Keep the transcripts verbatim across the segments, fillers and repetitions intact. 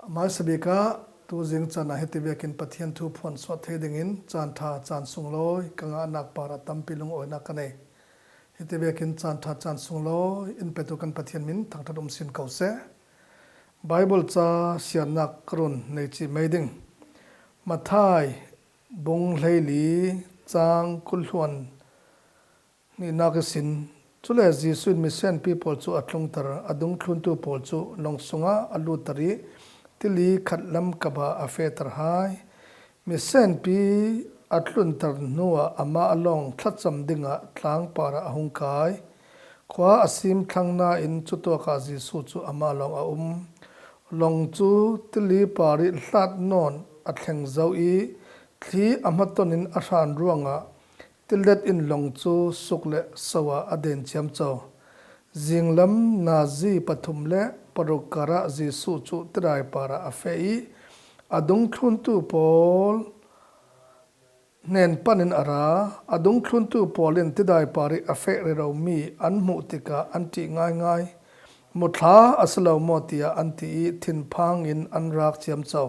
A hmaisa bik ah tuzing caan ah hiti vekin Pathian thu phuansuah thei dingin caan ṭha caan sunglawi ka ngahnak parah tampi lungawinak ka nei. Hiti vekin caan ṭha caan sunglawi in petu kan Pathian min thangṭhat um sin ko seh. Baibal ca siarnak ka run nei cih mai ding. Matthai bung hleili, cang kul hluan hnihnak ihsin. Cule Jesuh in misianpi pawl cu a tlungter, a dungthluntu pawl cu lawng sungah a lutter ih tili khat lam kapah a fehter hai. Misianpi a tlunter hnuah amah lawng thlacam dingah tlang parah a hung kai. Khua a sim thlang nain cutuakah Jesuh cu amah lawng a um. Lawng cu tili parih hlat nawn a thleng zo ih thli a hmaton in a hran ruangah tilet in lawng cu suk le so ah a den ciamco. Zinglam nazi pathum le paruk karah Jesuh cu tidai parah a feh ih a dungthluntu pawl hnen pan in a ra. A dungthluntu pawl in tidai parih a feh reromi an hmuh tikah an ṭih ngaingai. Muthla a si lo maw tiah an ti ih thinphang in an rak ciamco.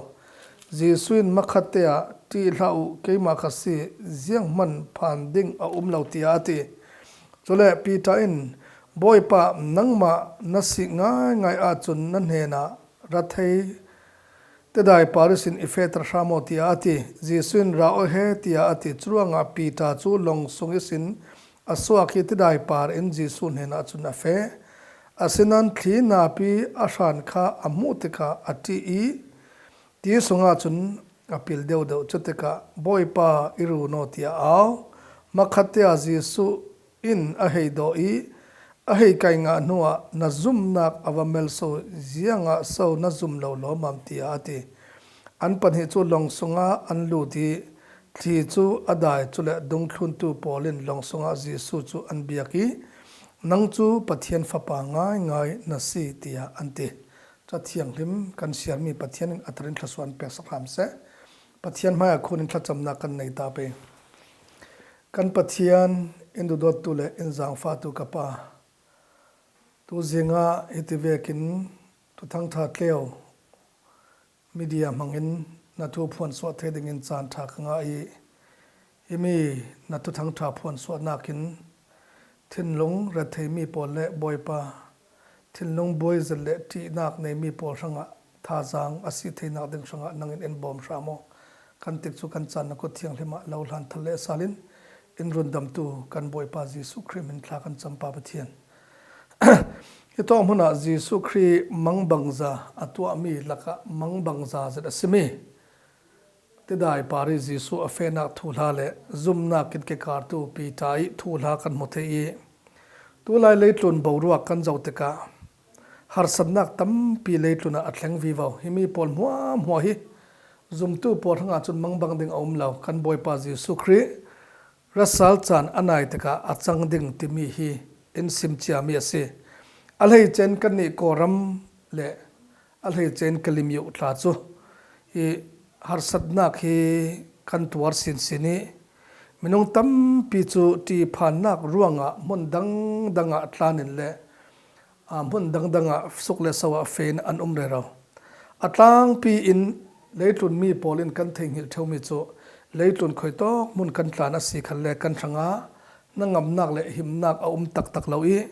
Jesuh in, "Makhatte ah ṭih hlah uh, keimah ka si, zianghman phan ding a um lo," tiah a ti. Cule Piter in, "Bawipa, nangmah na si ngaingai ahcun na hnenah ra thei tidai par ihsin i fehter hra maw?" tiah a ti. Jesuh in, "Ra aw he," tiah a ti. Curuangah Piter cu lawng sung ihsin a suak ih tidai par in Jesuh hnenah cun a feh. Asinain thli napi a hran kha a hmuh tikah a ṭih ih ti sungah cun a pil deuhdeuh. Cutikah, "Bawipa, i run aw," tiah a au. Makhatte ah Jesuh in a hei dawh ih a hei kai ngah hnuah, "Na zumnak a va mel so, ziangah so na zum lo lawmmam?" tiah a ti. An pahnih cu lawng sungah an lut ih thli cu a dai. Cule dungthluntu pawl in lawng sungah Jesuh cu an biak ih, "Nang cu Pathian Fapa ngaingai na si," tiah an ti. Ca Thianghlim kan siarmi Pathian in a thar in thlawsuah an peksak hram seh. Pathian hmaiah khun in thlacamnak kan nei ta pei. Kan Pathian, in duhdawttu le in zaangfahtu ka Pa, tuzingah hiti vekin Thuthang ṭha tleu media hmangin na thu phuansuah thei dingin caan ṭha ka ngah ih, himi na Thuthang ṭha phuansuahnak in thinlung retheimi pawl le Bawipa, thinlung buai zet le ṭihnak neimi pawl hrangah thazaang a si theinak ding hrangah nangin in bawm hram aw. Kan tikcu kan caan na kut thianghlim ah lo hlan thal le sal in, in rundamtu kan Bawipa Jesuh Khrih hmin thla kan campa Pathian, hitawk hmunah Jesuh Khrih mangbangza a tuahmi lakah mangbangza zet a simi tidai parih Jesuh a fehnak thuhla le zumnak in kekartu Piter ih thuhla kan hmu thei ih, tulai leitlun boruak kan zoh tikah harsatnak tampi leitlun ah a thleng vivo. Himi pawl hmuahhmuah hi zumtu pawl hrangah cun mangbang ding a um lo. Kan Bawipa Jesuh Khrih ra sal caan a nai tikah a cang ding timi hi in sim ciami a si. A hleice in kannih Kawlram le a hleice in Kalemyo tla cu hi harsatnak hi kan tuar sinsin ih, minung tampi cu ṭihphannak ruangah hmun dangdang ah tlan in le, aa, hmun dangdang ah suk le so ah fe in an um rero. A tlangpi in leitlun mi pawl in kan theihngilh ṭheumi cu leitlun khuitawk hmun kan tlan a si khalle kan hrangah hnangamnak le himnak a um taktak lo ih,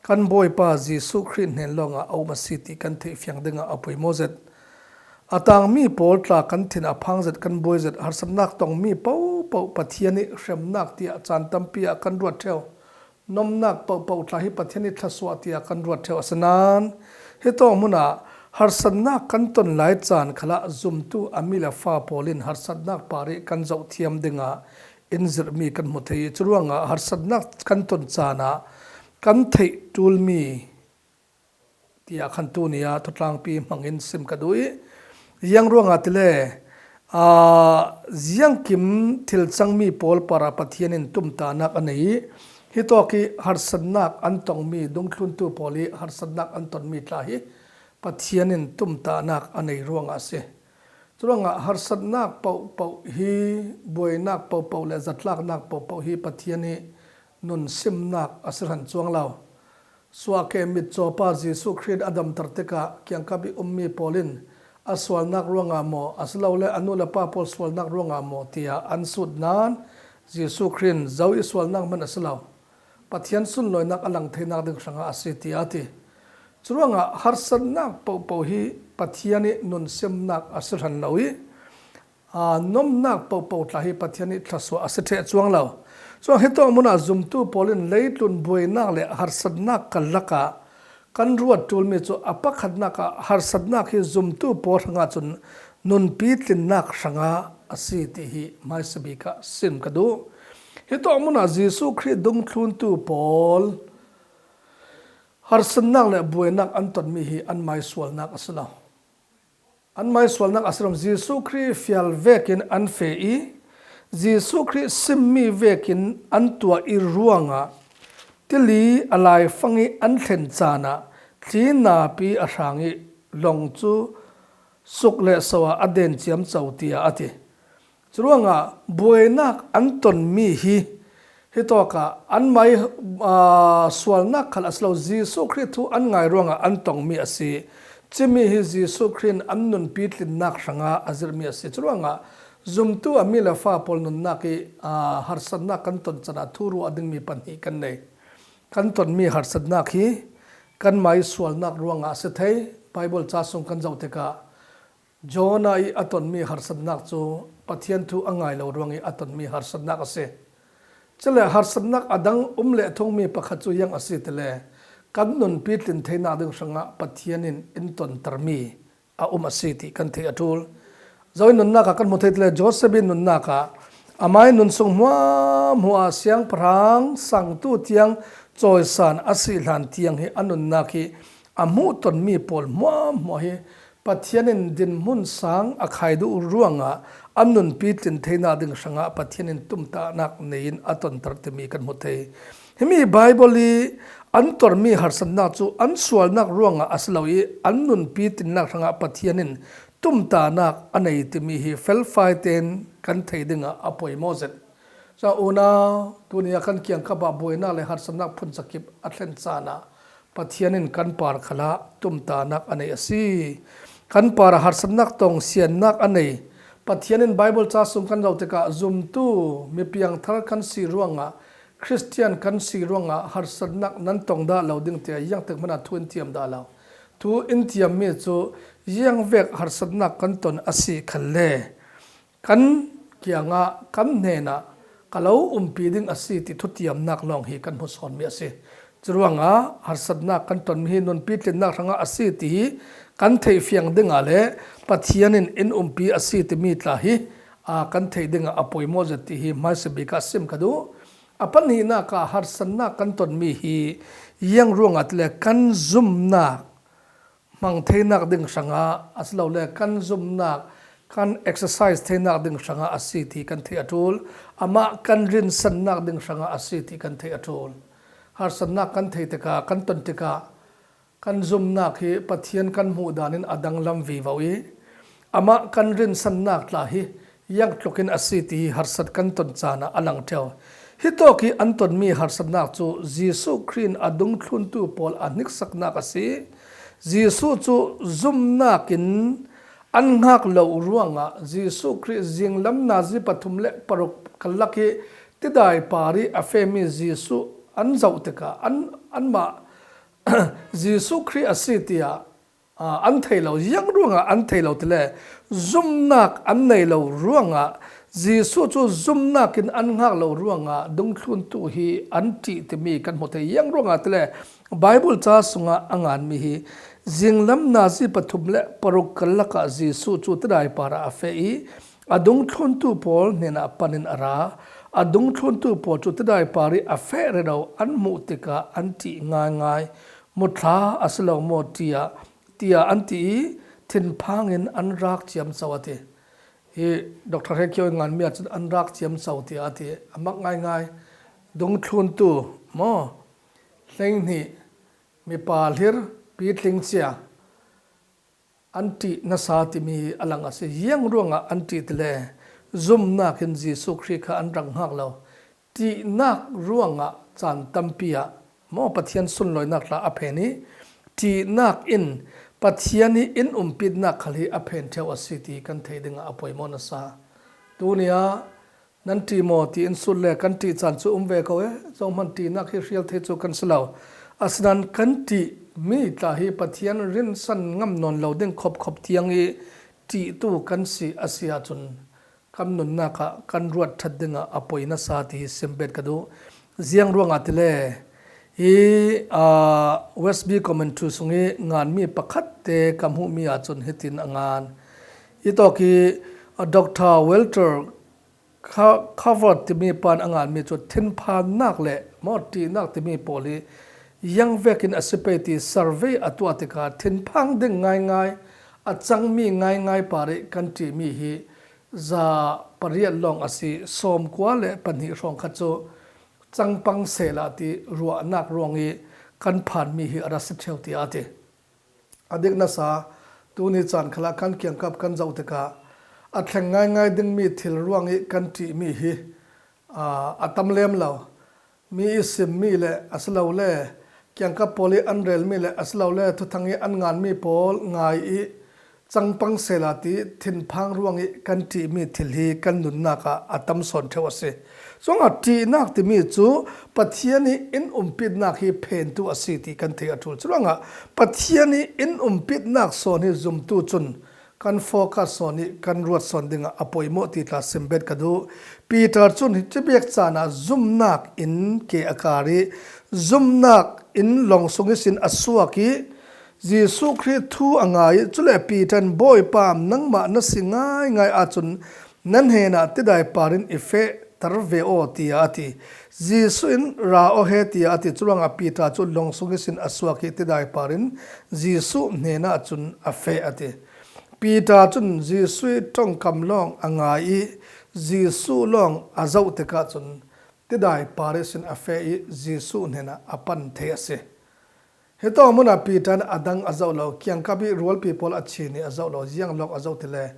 kan Bawipa Jesuh Khrih hnen lawngah a um a si ti kan theih fiang dingah a poimaw zet. A tangmi pawl tla kan thin a phang zet, kan buai zet, harsatnak tongmi pohpoh Pathian ih hremnak tiah caan tampi ah kan ruat ṭheu. Nomnak pohpoh tla hi Pathian ih thlawsuah tiah kan ruat ṭheu. Asinain hitawk hmunah harsatnak kan ton lai caan khalah zumtu a mi le fa pawl in harsatnak parih kan zoh thiam dingah in zirhmi kan hmu thei ih, curuangah harsatnak kan ton caan ah kan theih ṭulmi tiah khan tuni ah thutlangpi hmangin sim ka duh ih, ziang ruangah tile, aa, ziangkim thil cangmi pawl parah Pathian in tumtahnak a nei ih, hitawk ih harsatnak an tongmi, dungthluntu pawl ih harsatnak an tonmi tla hi Pathian in tumtahnak a nei ruangah a si. Curuangah harsatnak pohpoh hi, buainak pohpoh le zatlaknak pohpoh hi Pathian ih nun simnak a si hran cuang lo. Suahkeh mitcawpa Jesuh Khrih a damter tikah kiangkap ih ummi pawl in a sualnak ruangah maw, a si lo le a nu le pa pawl sualnak ruangah maw, tiah an sut nain Jesuh Khrih in zo i sualnak hman a si lo, Pathian sunlawinak a lang theinak ding hrangah a si, tiah a ti. Curuangah harsatnak pohpoh hi Pathian ih nunsiamnak a si hran lo ih, aa, nomnak pohpoh tla hi Pathian ih thlasuah a si ṭheh cuang lo. Cuang hitawk munah zumtu pawl in leitlun buainak le harsatnak karlakah kan ruat ṭulmi cu a pakhatnak ah harsatnak hi zumtu pawl hrangah cun nunpi tlinnak hrangah a si ti hi hmaisabik ah sim ka duh. Hitawk munah Jesuh Khrih dungthluntu pawl harsatnak le buainak an tonmi hi anmai sualnak a si lo. Anmai sualnak a si lo. Jesuh Khrih fial vekin an feh ih Jesuh Khrih simmi vekin an tuah ih ruangah tili a laifang ih an thlen caan ah thli napi a hrang ih lawng cu suk le so ah a den ciamco, tiah a ti. Curuangah buainak an tonmi hi hitawkah anmai, aa, sualnak khal a si lo, Jesuh Khrih thu an ngai ruangah an tongmi a si. Cimi hi Jesuh Khrih in an nunpi tlinnak hrangah a zirhmi a si. Curuangah zumtu a mi le fa pawl nunnak ih, aa, harsatnak kan ton canah thu ruah dingmi pahnih kan nei. Kan tonmi harsatnak hi kanmai sualnak ruangah a si thei. Baibal ca sung kan zoh tikah Jonah ih a tonmi harsatnak cu Pathian thu a ngai lo ruangih a tonmi harsatnak a si. Cule harsatnak a dang um le a thungmi pakhat cu ziang a si tile, kan nunpi tlin theinak ding hrangah Pathian in in tontermi a um a si ti kan theih a ṭul. Zo ih nunnak ah kan hmu thei tile, Joseph ih nunnak ah amai nun sung hmuahhmuah ah siangpahrang sangtu tiang cawisan a si hlan tiang hi a nunnak hi a hmuhtonmi pawl hmuahhmuah hi Pathian in dinhmun sang a khai duh ruangah an nunpi tlin theinak ding hrangah Pathian in tumtahnak nei in a tonter timi kan hmu thei. Himi Baibal ih an tonmi harsatnak cu an sualnak ruangah a si lo ih an nunpi tlinnak hrangah Pathian in tumtahnak a nei timi hi felfai tein kan thei dingah a poimawh zet. Cun unau, tuni ah kan kiangkap ah buainak le harsatnak phun zakip a thlen caan ah Pathian in kan par khalah tumtahnak a nei a si. Kan par ah harsatnak tong siannak a nei. Pathian in Baibal ca sung kan zoh tikah zumtu, mi piangthar kan si ruangah, Khristian kan si ruangah harsatnak nan tong dah lo ding tiah ziangtik hmanah thu in tiam dah lo. Thu in tiammi cu ziangvek harsatnak kan ton a si khalle kan kiangah, kan hnenah ka lo umpi ding a si ti thutiamnak lawng hi kan hmu sawnmi a si. Curuangah harsatnak kan tonmi hi nunpi tlinnak hrangah a si ti hi kan theihfiang dingah le Pathian in in umpi a si timi tla hi, aa, kan theih dingah a poimawh zet ti hi hmaisabik ah sim ka duh. A pahnihnak ah harsatnak kan tonmi hi ziang ruangah tile kan zumnak hmang theinak ding hrangah a si lo le kan zumnak, kan exercise theinak ding hrangah a si ti kan theih a ṭul. Amah kan rinsannak ding hrangah a si ti kan theih a ṭul. Harsatnak kan theih tikah, kan ton tikah kan zumnak hi Pathian kan hmuh dan in a danglam vivo ih amah kan rinsannak tla hi ziangtluk in a si ti hi harsat kan ton caan ah a lang ṭheu. Hitawk ih an tonmi harsatnak cu Jesuh Khrih in a dungthluntu pawl a hniksaknak a si. Jesuh cu zumnak in an hngak lo ruangah Jesuh Khrih zinglam nazi pathum le paruk karlak ih tidai par ih a fehmi Jesuh an zoh tikah an, anmah Jesuh Khrih a si tiah aa, an thei lo, ziang ruangah an thei lo tile, zumnak an nei lo ruangah, Jesuh cu zumnak in an hngak lo ruangah dungthluntu hi an ṭih timi kan hmu thei. Ziang ruangah tile, Baibal ca sungah a nganmi hi zinglam nazi pathum le paruk karlak ah Jesuh cu tidai parah a feh ih a dungthluntu pawl hnenah pan in a ra. A dungthluntu pawl cu tidai par ih a feh rero an hmuh tikah an ṭih ngaingai. Muthla a si lo maw, ṭih ah tiah an ti ih, thinphang in an rak ciamco a ti. Hi Doctor Hre Kio ih nganmi ahcun an rak ciamco tiah a ti. A mak ngaingai. Dungthluntu maw, hleihnih, mipa hlir, pitling cia an ṭih nasa timi hi a lang a si. Ziang ruangah an ṭih tile, zumnak in Jesuh Khrih kha an rak hngak lo. Ṭihnak ruangah caan tampi ah maw Pathian sunlawinak tla a phen ih, ṭihnak in Pathian i in umpitnak khal hi a phen ṭheu a si ti kan thei dingah a poimaw nasa. Tunia nan ṭih maw ti in sut le kan ṭih caan cu um ve ko e, zohman ṭihnak hi hrial thei cu kan si lo. Asinain kan ṭihmi tla hi Pathian rinsan ngam nawn lo ding khopkhop tiang i ṭihtu kan si a si ahcun kan nunnak ah kan ruat ṭhat dingah a poi nasa ti hi simbet ka duh. Ziang ruangah tile hi, aa, Westby Commentary sung i nganmi pakhat te ka hmuhmi ahcun hitin a ngan. I tawk i, aa, Doctor Walter Ca-, Covert timi pan a nganmi cu thinphannak le maw ṭihnak timi pawl hi ziang vekin a si pei ti survey a tuah tikah thinphang ding ngaingai a cangmi ngaingai par i kan ṭihmi hi za pariat lawng a si, sawmkua le pahnih hrawng khat cu cangpang sehla ti ruahnak ruang i kan phanmi hi a ra si ṭheu, tiah a ti. A dik nasa, tuni caan khalah kan kiangkap kan zoh tikah a thleng ngaingai dingmi thil ruang i kan ṭihmi hi, aa, a tam lem lo. Mi i simmi le asilole kiangkap pawl i an relmi le asilole thuthang i an nganmi pawl ngai i cangpang sehla ti thinphang ruang i kan ṭihmi thil hi kan nunnak ah a tam sawn ṭheu a si. Cuangah ṭihnak timi cu Pathian i in umpitnak hi phentu a si ti kan thei a ṭul. Curuangah Pathian i in umpitnak sawn hi zumtu cun kan focus sawn i kan ruat sawn dingah a poimaw ti tla simbet ka duh. Peter cun hi cibek caan ah zumnak in ke a kar i zumnak in lawng sung ihsin a suak i Jesuh Khrih thu a ngai i cule Peter in, "Bawipa, nangmah na si ngaingai ahcun na hnenah tidai par in i feh ter ve aw," tiah a ti. Jesuh in, "Ra aw he," tiah a ti. Curuangah Peter cu lawng sung ihsin a suak i tidai par in Jesuh hnenah cun a feh a ti. Peter cun Jesuh i ṭongkam lawng a ngai i Jesuh lawng a zoh tikah cun tidai par ihsin a feh i Jesuh hnenah a pan thei a si. Hitawk hmunah Peter in a dang a zoh lo, kiangkap i rualpi pawl a chin i a zoh lo, ziang lawng a zoh tile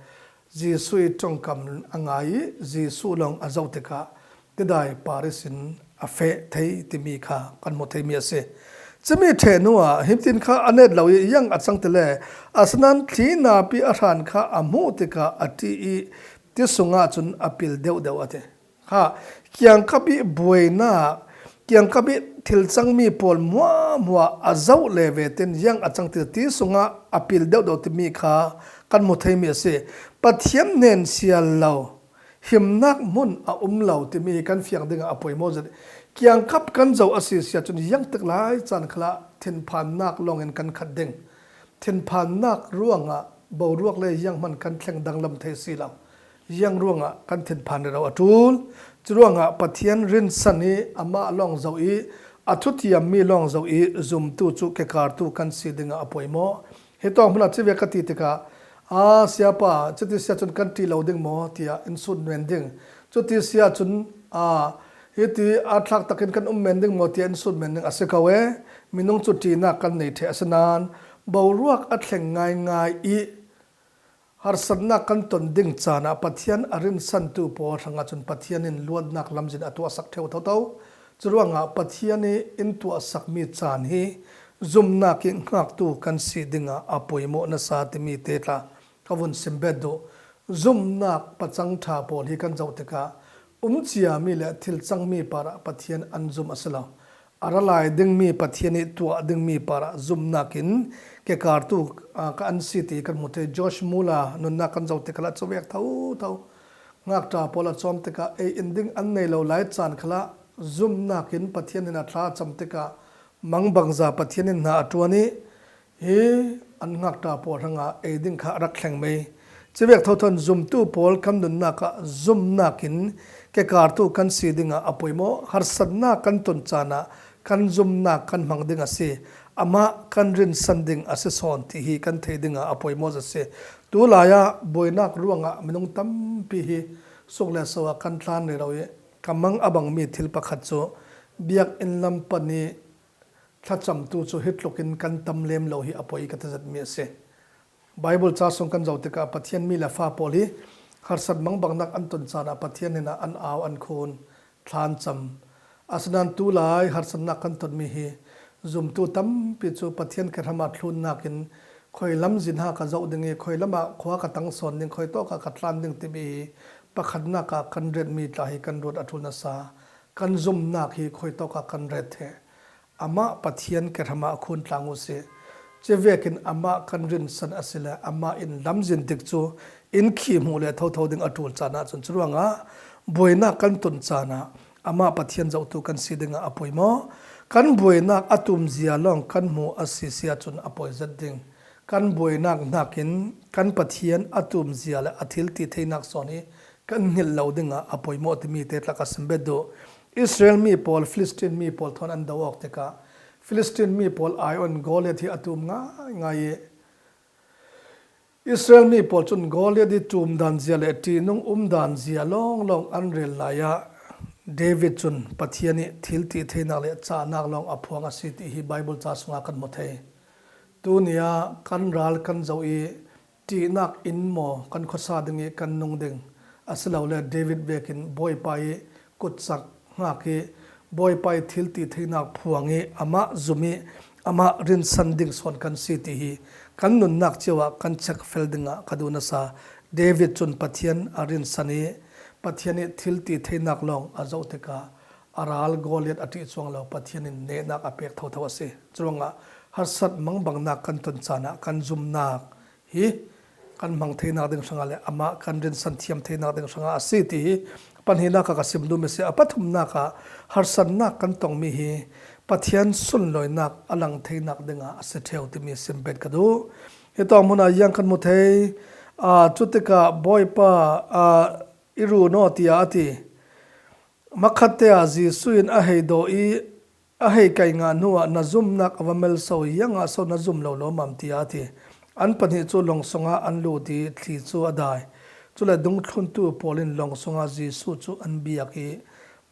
Jesuh i ṭongkam a ngai i Jesuh lawng a zoh tikah tidai par ihsin a feh thei timi kha kan hmu theimi a si. Cumi ṭheh hnuah hitin kha a net lo i ziang a cang tile, asinain thli napi a hran kha a hmuh tikah a ṭih i ti sungah cun a pil deuhdeuh a ti. Ha, kiangkap i buainak, kiangkap i thil cangmi pawl hmuahhmuah a zoh le ve tin ziang a cang ti, ti sungah a pil deuhdeuh timi kha kan hmu theimi a si. Pathian hnen sial lo, himnak hmun a um lo timi hi kan fiang dingah a poimaw zet. Kiangkap kan zoh a si si ahcun ziangtik lai caan khalah thinphannak lawngin kan khat ding. Thinphannak ruangah boruak le zianghman kan thleng danglam thei si lo. Ziang ruangah kan thinphan rero a ṭul. Curuangah Pathian rinsan i amah lawng zoh i a thutiammi lawng zoh i zumtu cu kekartu kan si dingah a poimaw. Hitawk hmunah civek ka ti tikah, "A, Siapa, cuti si ahcun kan ṭih lo ding maw?" tiah in sut men ding. Cuti si ahcun, "A, hiti a thlak takin kan um men ding maw?" tiah in sut men ding a si ko e. Minung cu ṭihnak kan nei ṭheh a si nain boruak a thleng ngaingai i harsatnak kan ton ding caan ah Pathian a rinsantu pawl hrangah cun Pathian in luatnak lamzin a tuahsak ṭheu thotho. Curuangah Pathian i in tuahsakmi caan hi zumnak i hngaktu kan si dingah a poimaw nasa timi te tla ka vun simbet duh. Zumnak pacang ṭha pawl hi kan zoh tikah um ciami le thil cangmi parah Pathian an zum a si lo. A ra lai dingmi Pathian i tuah dingmi parah zumnak in kekartu, aa, ka an si ti kan hmu thei. George Muller nunnak kan zoh tikah cuvek thotho ngakṭah pawl a cawm tikah ei in ding an nei lo lai caan khalah zumnak in Pathian in a thla a cam tikah mangbangza Pathian in hna a ṭuan i hi an ngakṭah pawl hrangah ei ding kha a rak thleng mei. Civek thotho in zumtu pawl kan nunnak ah zumnak in kekartu kan si dingah a poimaw. Harsatnak kan ton caan ah kan zumnak kan hmang ding a si. Amah kan rinsan ding a si sawn ti hi kan thei dingah a poimaw zet si. Tulai ah buainak ruangah minung tampi hi suk le so ah kan tlan rero i ka mang a bangmi thil pakhat cu biakinn lam pan i thlacamtu cu hi tlukin kan tam lem lo hi a poi ka ti zetmi a si. Baibal ca sung kan zoh tikah Pathian mi le fa pawl hi harsat mangbangnak an ton caan ah Pathian hnenah an au an khun thlan cam. Asinain tulai harsatnak kan tonmi hi zumtu tampi cu Pathian kehram ah thlunnak in khoi lam zin ha ka zoh ding i, khoi lamah khua ka tang sawn ding, khoi tawkah ka tlan ding timi hi pakhatnakah kan retmi tla hi kan ruat a ṭul nasa, kan zumnak hi khoi tawkah kan ret thei. Amah Pathian kehramah khun tlang uh si. Cuvekin amah kan rinsan a si le amah in lamzin dik cu in khi hmuh le thotho ding a ṭul caan ahcun curuangah buainak kan ton caan ah amah Pathian zohtu kan si dingah a poimaw. Kan buainak a tumzia lawng kan hmuh a si si ahcun a poi zet ding. Kan buainak hnakin kan Pathian a tumzia le a thil ti theinak sawn hi kan hngilh lo dingah a poimaw timi te tla ka sim bet duh. Israel mi pawl, Filistin mi pawl thawn an do awk tikah Filistin mi pawl ai on Goliath hi a tum ngaingai i Israel mi pawl cun Goliath i tum dan zia le ṭihnung um dan zia lawnglawng an rel lai ah David cun Pathian i thil ti theinak le cahnak lawng a phuang a si ti hi Baibal ca sungah kan hmu thei. Tuni ah kan ral kan zoh i ṭihnak in maw kan khuasa ding i kan nung ding, asilole David vekin Bawipa i kutsak hngak i Bawipa i thil ti theinak phuang i amah zum i amah rinsan ding sawn kan si ti hi kan nunnak cio ah kan check fel dingah ka duh nasa. David cun Pathian a rinsan i Pathian i thil ti theinak lawng a zoh tikah a ral Goliath a ṭih cuang lo, Pathian in nehnak a pek thotho a si. Curuangah harsat mangbangnak kan ton caan ah kan zumnak hi kan hmang theinak ding hrangah le amah kan rinsan thiam theinak ding hrangah a si ti hi a pahnihnak ah ka sim duhmi a si. A pathumnak ah harsatnak kan tongmi hi Pathian sunlawinak a lang theinak dingah a si ṭheu timi sim bet ka duh. Hi tawng hmunah ziang kan hmu thei. Aa, cutikah Bawipa, aa, i run aw, tiah a ti. Makhatte ah Jesuh in a hei dawh i a hei kai ngah hnuah na zumnak a va mel so, ziangah so na zum lo lawmmam, tiah a ti. An pahnih cu lawng sungah an lut i thli cu a dai. Cule dungthluntu pawl in lawng sungah Jesuh cu an biak i,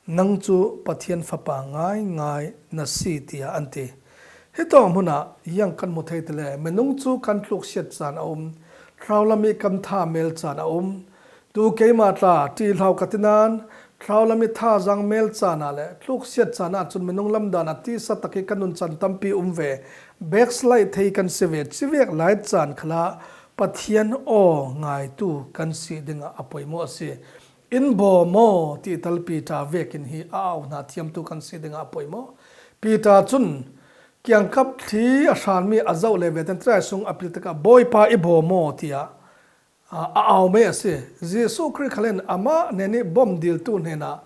nang cu Pathian Fapa ngaingai na si, tiah an ti. Hitawk hmunah ziang kan hmu thei ti le, minung cu kan tluksiat caan a um, thlaulam i kan tha mel caan a um. Tu keimah tla ṭihlau ka ti nain, thlaulam i thazaang mel caan ah le tluksiat caan ah cun minung lamdan ah tisa tak i kan nuncan tampi um ve, backslide thei kan si ve, civek lai caan khalah Pathian aw ngaitu kan si dingah a poimaw a si. In bawm aw ti tal Peter vekin hi a au hna thiamtu kan si dingah a poimaw. Peter cun kiangkap thli a hranmi a zoh le ve ten trai sung a pil tikah, Bawipa, i bawm aw, tiah, aa, a au mei a si. Jesuh Khrih khal in amah hnen i bawm diltu hnenah,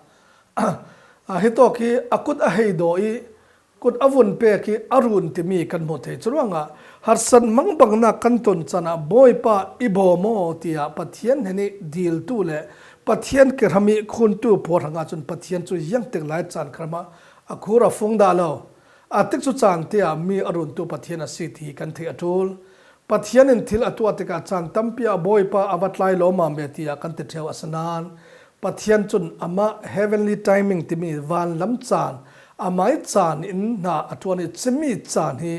aa, hitawk hi a kut a hei dawh i kut a vun pek i a run timi kan hmu thei. Curuangah harsat mangbangnak kan ton caan ah, Bawipa, i bawm aw, tiah Pathian hnen i diltu le Pathian kehram i khuntu pawl hrangah cun Pathian cu ziangtik lai caan khalam ah a khur a fung dah lo. A tikcu caan te ah mi a runtu Pathian a si ti kan theih a ṭul. Pathian in thil a tuah tikah caan tampi ah Bawipa a va tlai lawmmam ve tiah kan ti ṭheu a si nain, Pathian cun amah heavenly timing timi vanlam caan, amai caan in hna a ṭuan i cimi caan hi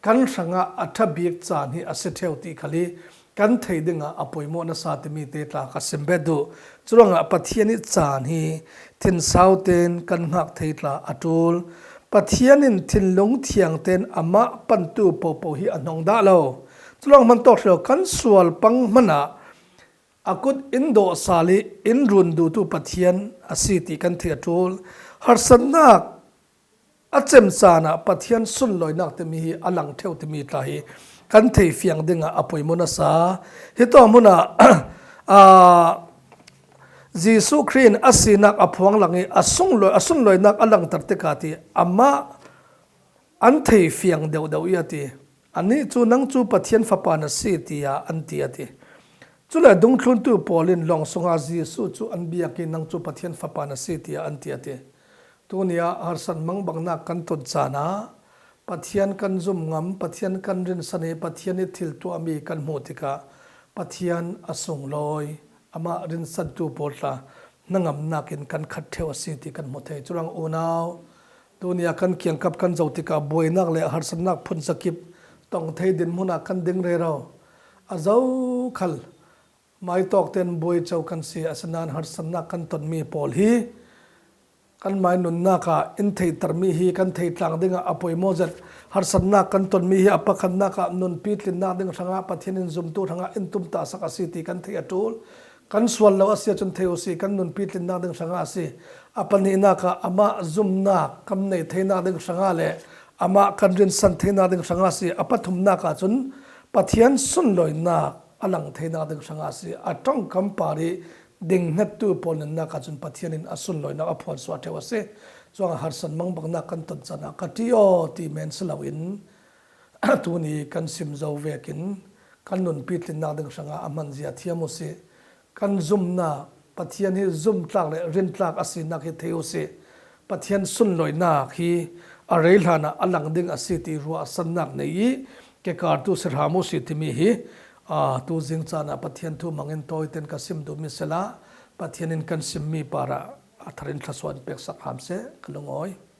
kan hrangah a ṭha bik caan hi a si ṭheu ti khal hi kan thei dingah a poimaw nasa timi te tla ka sim bet duh. Curuangah Pathian i caan hi thinsau tein kan hngak thei tla a ṭul. Pathian in thinlung thiang tein amah pantu popo hi a hnong dah lo. Culawng hman tawk hrio kan sual pang hmanah a kut in dawh sal i in run duhtu Pathian a si ti kan theih a ṭul. Harsatnak a cem caan ah Pathian sunlawinak timi hi a lang ṭheu timi tla hi kan thei fiang dingah a poimaw nasa. Hitawk hmunah, aa, Jesuh Khrih in a sinak a phuang lang i a sunglawi, a sunlawinak a langter tikah ti amah an thei fiang deuhdeuh i a ti. Anih cu, nang cu Pathian Fapa na si, tiah an ti a ti. Cule dungthluntu pawl in lawng sungah Jesuh cu an biak i, nang cu Pathian Fapa na si, tiah an ti a ti. Tuni ah harsat mangbangnak kan ton caan ah Pathian kan zum ngam, Pathian kan rinsan i Pathian i thil tuahmi kan hmuh tikah Pathian a sunglawi, amah rinsantu pawl tla hnangamnak in kan khat ṭheu a si ti kan hmu thei. Curuang unau, tuni ah kan kiangkap kan zoh tikah buainak le harsatnak phun zakip tong thei dinhmun ah kan ding rero. A zokhal maitawk tein buai co kan si, asinain harsatnak kan tonmi pawl hi kanmai nunnak ah in theihtermi hi kan thei tlang dingah a poimaw zet, harsatnak kan tonmi hi a pakhatnak ah nunpi tlinnak ding hrangah Pathian in zumtu hrangah in tumtahsak a si ti kan theih a ṭul. Kan sual lo a si ahcun thei uh si, kan nunpi tlinnak ding hrangah a si. A pahnihnak ah amah zumnak kan nei theinak ding hrangah le amah kan rinsan theinak ding hrangah a si. A pathumnak ahcun Pathian sunlawinak a lang theinak ding hrangah a si. A ṭongkam par ih dinghngettu pawl nunnak ahcun Pathian in a sunlawinak a phuansuah ṭheu a si. Cuangah harsan mangbangnak kan ton caan ah ka ṭih aw ti men si loin, tuni kan sim zo vekin kan nunpi tlinnak ding hrangah a hmanzia thiam uh si. Kan zumnak, Pathian hi zumtlak le rintlak a sinak hi thei uh si. Pathian sunlawinak hi a rei hlanah a lang ding a si ti ruahsannak nei ih kekartu si hram uh si timi hi, aa, tuzing caan ah Pathian thu hmangin tawiten ka sim duhmi si la, Pathian in kan simmi parah a tharin thlasuah in peksak hram seh, ka lungawi.